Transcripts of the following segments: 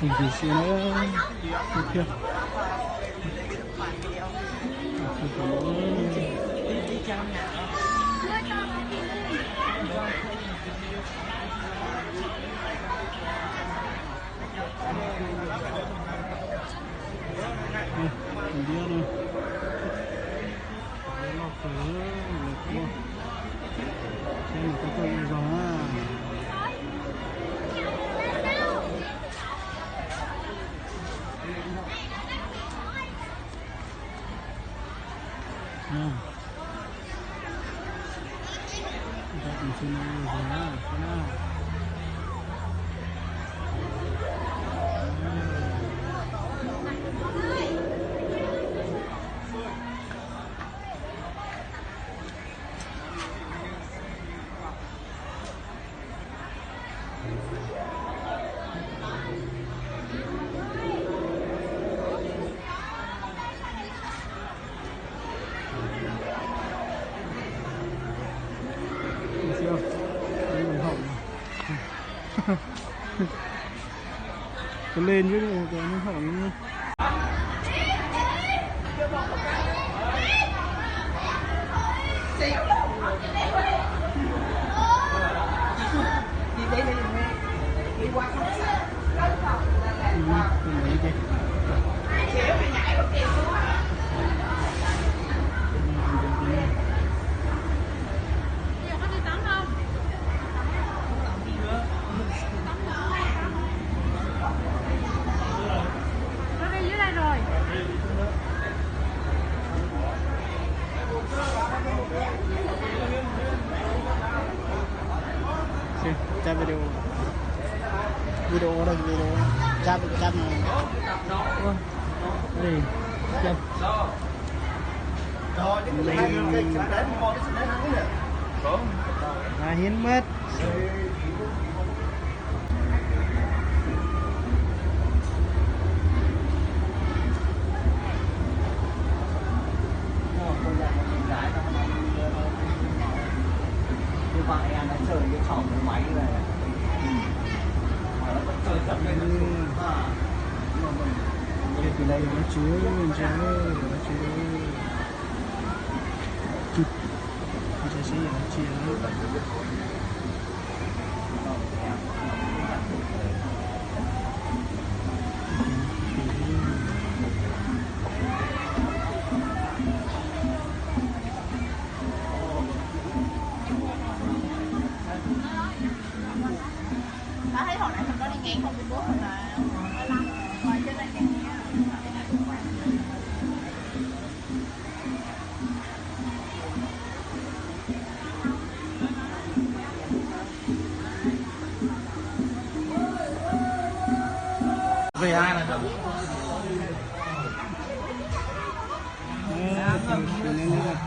Tus ntsis xwb na, tus thiab. Tus liab no. Loj kawg, lawv tuaj saib nws tuaj tuaj ib zaug na. Tus len xwb, tus len haum. Cab video. Video đây, video. Cab, cab này. Ui, đây, cab. Hiến mất. Tus no yog dab tsi, ntsia dab tsi, ntsia seb yog dab tsi.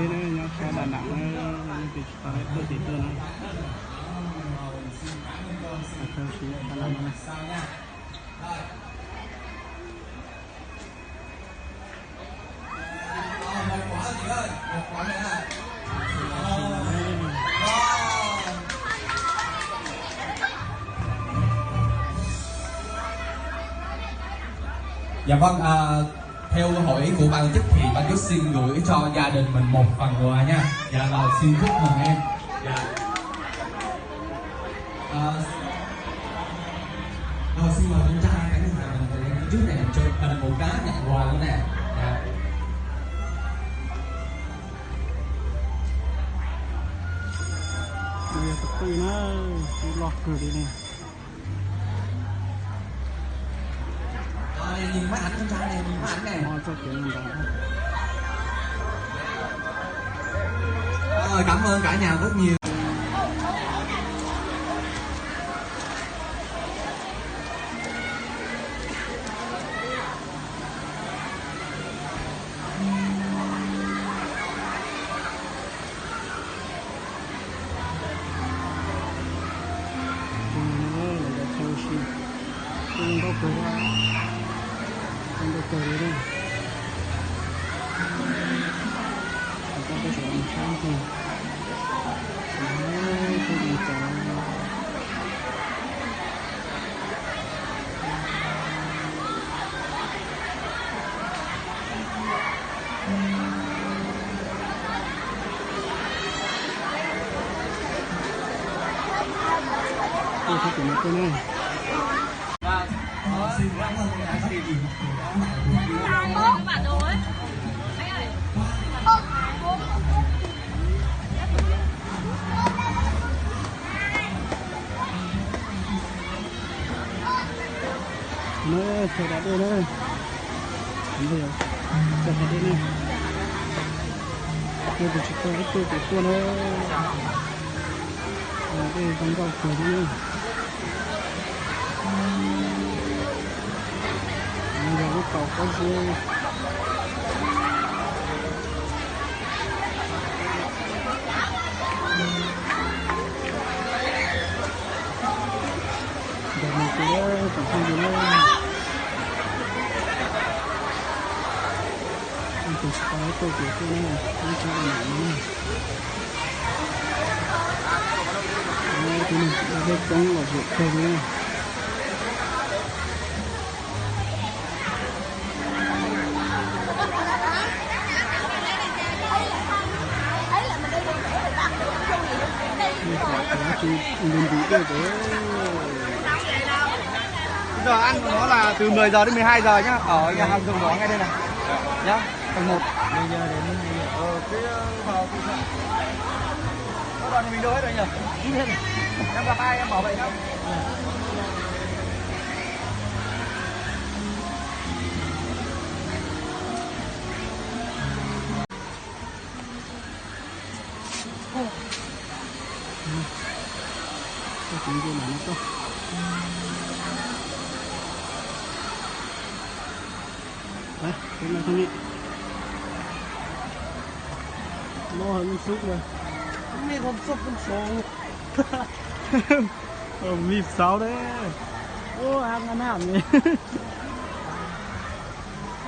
Nyob sab Đà Nẵng, leej twg tsis tau tuaj ces tuaj na. Thawj si Đà Nẵng. Dạ vâng, à, theo hội ý của ban tổ chức thì ban tổ chức xin gửi cho gia đình mình một phần quà nha. Dạ rồi, xin chúc mừng em. Dạ. Ờ, ờ, xin mời con trai cánh gà mình từ đây phía trước này, chụp hình một cái nhận quà luôn nè. Dạ. Tus twg na, tus loj kawg li ne. Ờ, nhìn máy ảnh con trai này, nhìn máy ảnh này. Ôi, sao kiểu mình bảo. Ờ, cảm ơn cả nhà rất nhiều. Tus no lawv cov chaw ua si, coob nkauj kawg, coob nkauj kawg li. Cov peb sawv daws mus saib ntag. Coob li cov. Tuaj saib tus no tuaj na. Nab, tso da dej na. Tso da dej na. Tuaj tus tsis tau ib tug ces tuaj na. Dej zoo nkauj kawg li. Yog lub tau pob zeb. Nrog mus kuv tsoom phooj ywg na, tus tsis tau tuaj ces tuaj na, ib tsob ua nam no na. Tus neeg da dej coob lom zem kawg li. Giờ ăn của nó là từ mười giờ đến mười hai giờ nhá, ở nhà hàng Dòng Đỏ ngay đây này. Nhá, tầng một. Mười giờ đến mười hai giờ. Ờ, cái, ờ, cái, cái đó thì mình đâu hết rồi nhỉ? Em gặp ai em bảo vệ nhá. Tus ntsia nram no tuaj. Peb no thib ni. Mo hais lub xub na. Mej koj txoj koj txov. Ua vij xauv de. Ua nab nab ni.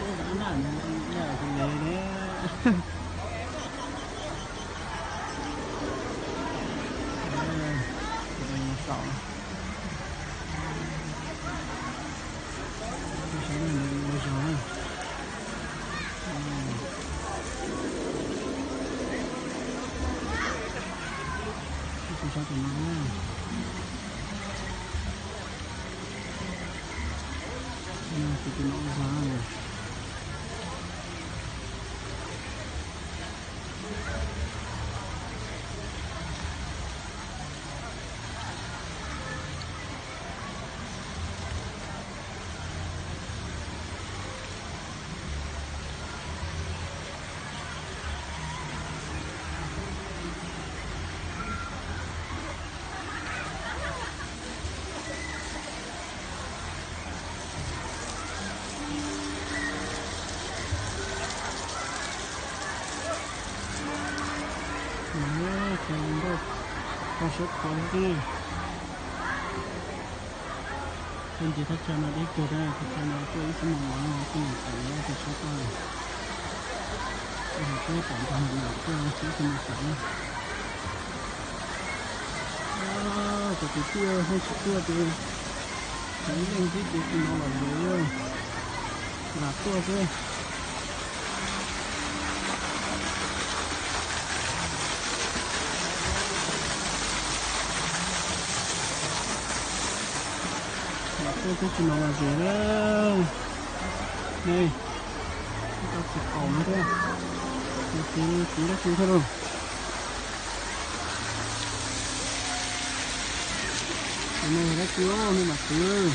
Ua nab nab ni, nab tus le ne. Koj saib qhov thiab. Koj ntsia thaj chaw no deb kawg, thaj chaw no tuaj ib xuab moos los ib xuab moos tawm los koj saib tau. Tuaj tom ntag no tuaj ib xuab moos tawm na. Cov kwv tij, nej tsis tuaj ces, ces ib leeg xwb ces tus no los lawm, lam tuaj xwb. Lam tuaj twb tsis no los zem lawm. Ne, tau tsis qaum no thiab. Tus txiv, txiv dab tsi thiab lauj? Tus no yog dab tsi, nej mam txiv?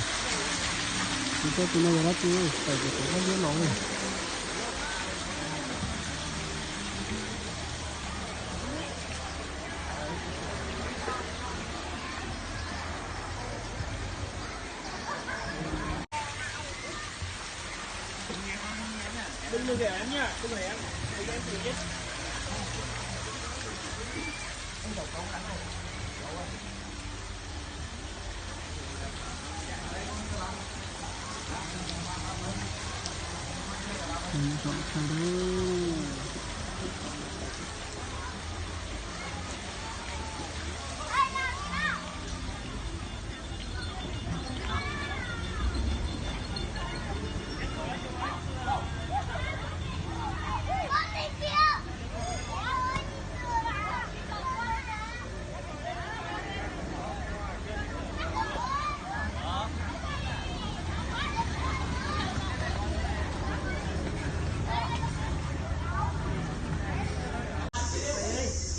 Txiv tau tus no yog dab tsi, tawm ces tawm dab liab los li.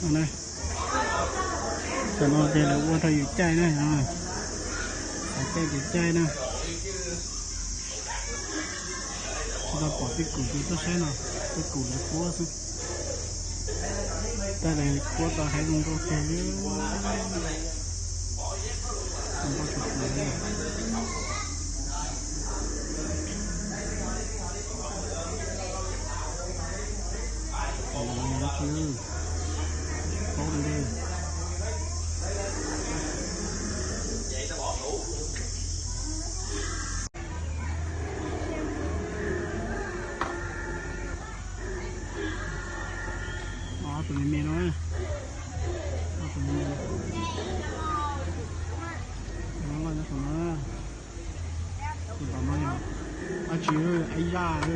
Na, tam no ces lawv ua rau yus caij na, caij ces caij na. Tsis tau pom tej kum ces tuaj saib no, tej kum lawv kuab xwb. Tej lawv kuab tau heev zoo nkauj tiag li, zoo nkauj tiag tiag li. Paub li. Ob tug me me no, ob tug me me no, no loj nyob saum no. Tus tom no yog dab tsi, ib zaj.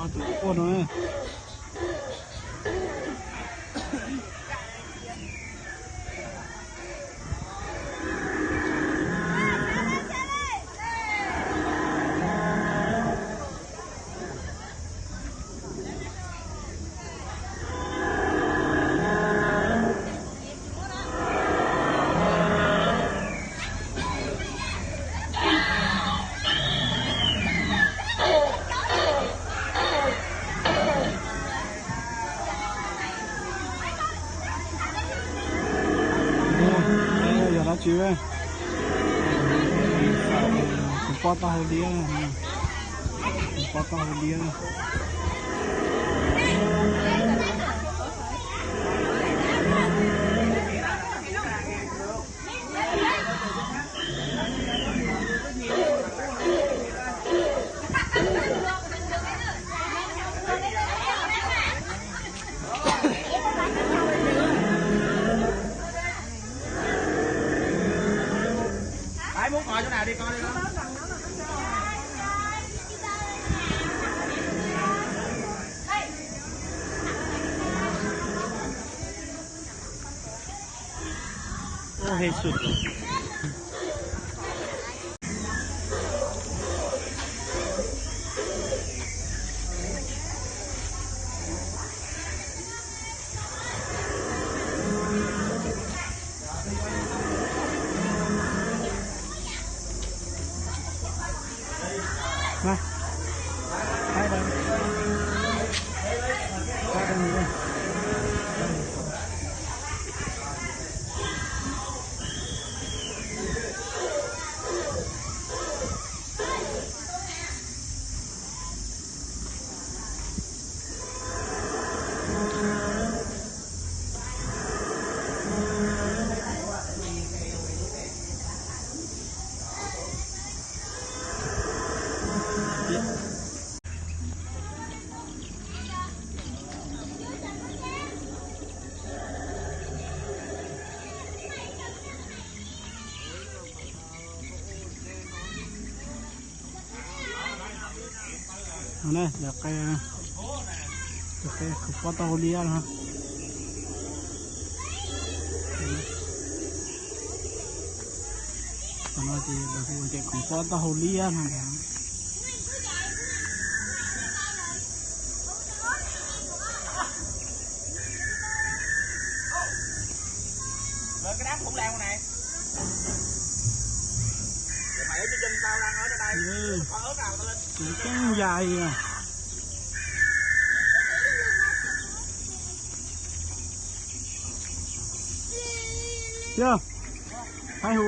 Ob tug quaj no. Yog dab tsi? Kuv pob taub hau liab, kuv pob taub hau liab. Jesús. Lawv qe, lawv qe kuv pob taub hau liab no. Qhov no ces lawv hu tias kuv pob taub hau liab no. Kuv keeb yai. Yog, hais hu.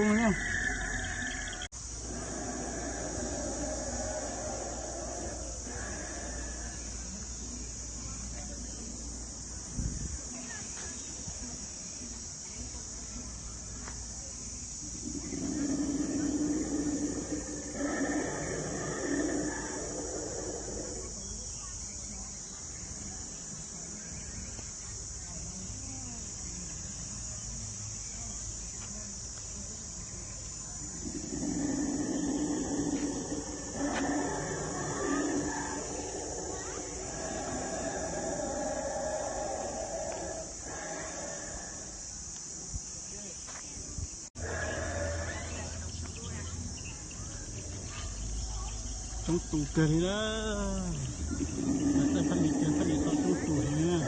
Coob tus kawg li na. Tej phaib lis kawg, phaib lis tau coob tus heev na.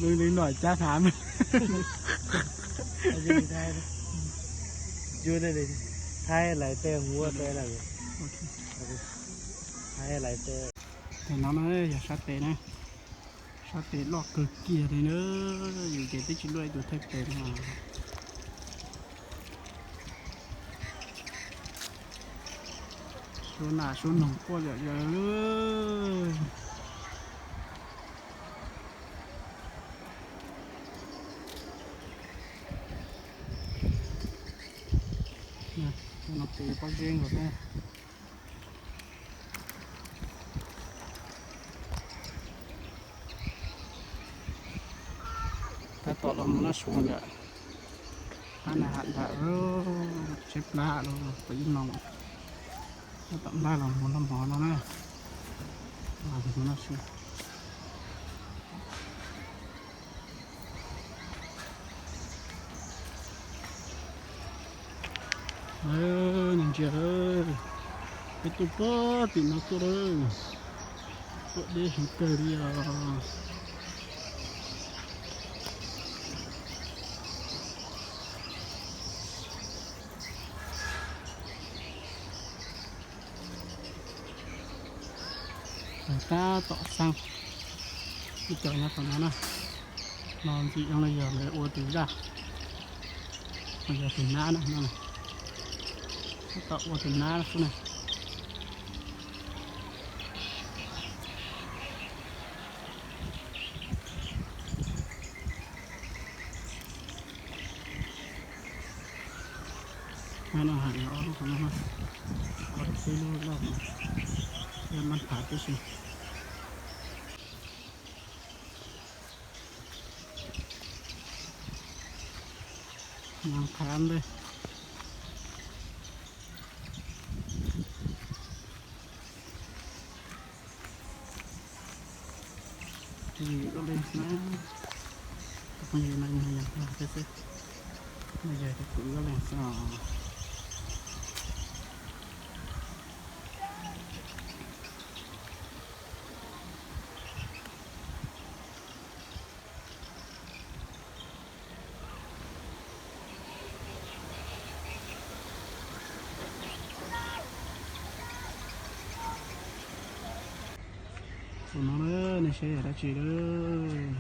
Lub li no cab hnav. Thaib lais tej muab tej lawm. Thaib lais tej. Tes no na yog sab tes na. Sab tes loj kawg kiag li na. Yus ces twb tsis luaj ib tug thaij tes no. Suab nas suab noog quaj yam yam. No tes pob zeb nkaus na. Tab tom los mus noj su ntawm qab na, ham ntawm tsheb plab los puas ib no. Tab tom npaj los mus noj mov no na. Los mus noj su. Nws ntsia, peb tuaj puag tim no tuaj lawm, tuaj deb heev kawg li os. Tab tom xeeb ib co nyob qhov no na. No ntxim zoo li yog lawv ua tus zaj, yog tus nab na no. Tab tom ua tus nab xwb na. Nyob no hais ob lub qhov no, ob lub peb lub loj, yog maj phav tib si. Nqa qhab ntej. Yus koj leej xwb, tus phooj ywg no yog yog peb xwb, no yog tus kwv koj leej xwb os. Tus no na, nej saib yog dab tsi lawm?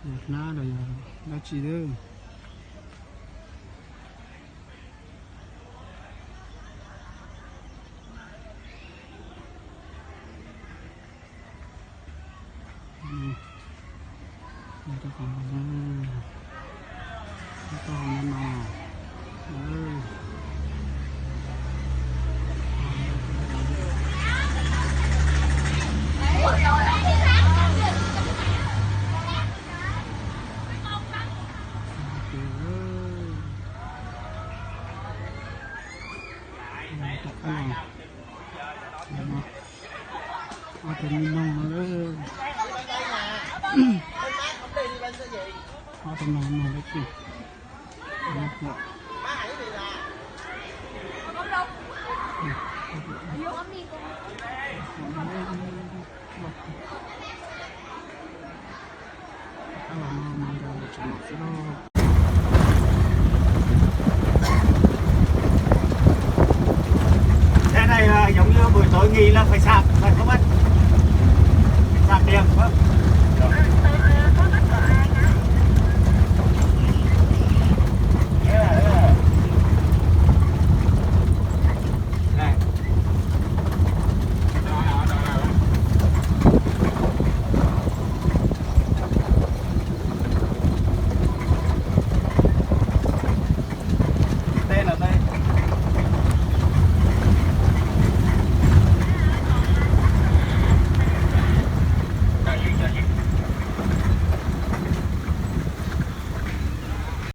Yog hnab los yog dab tsi lawm? Rau qhov no, rau qhov no no. Ob tug me noog no lawm. Ob tug noog no lawm ces. Los no mas nrog tseem xwb lauj.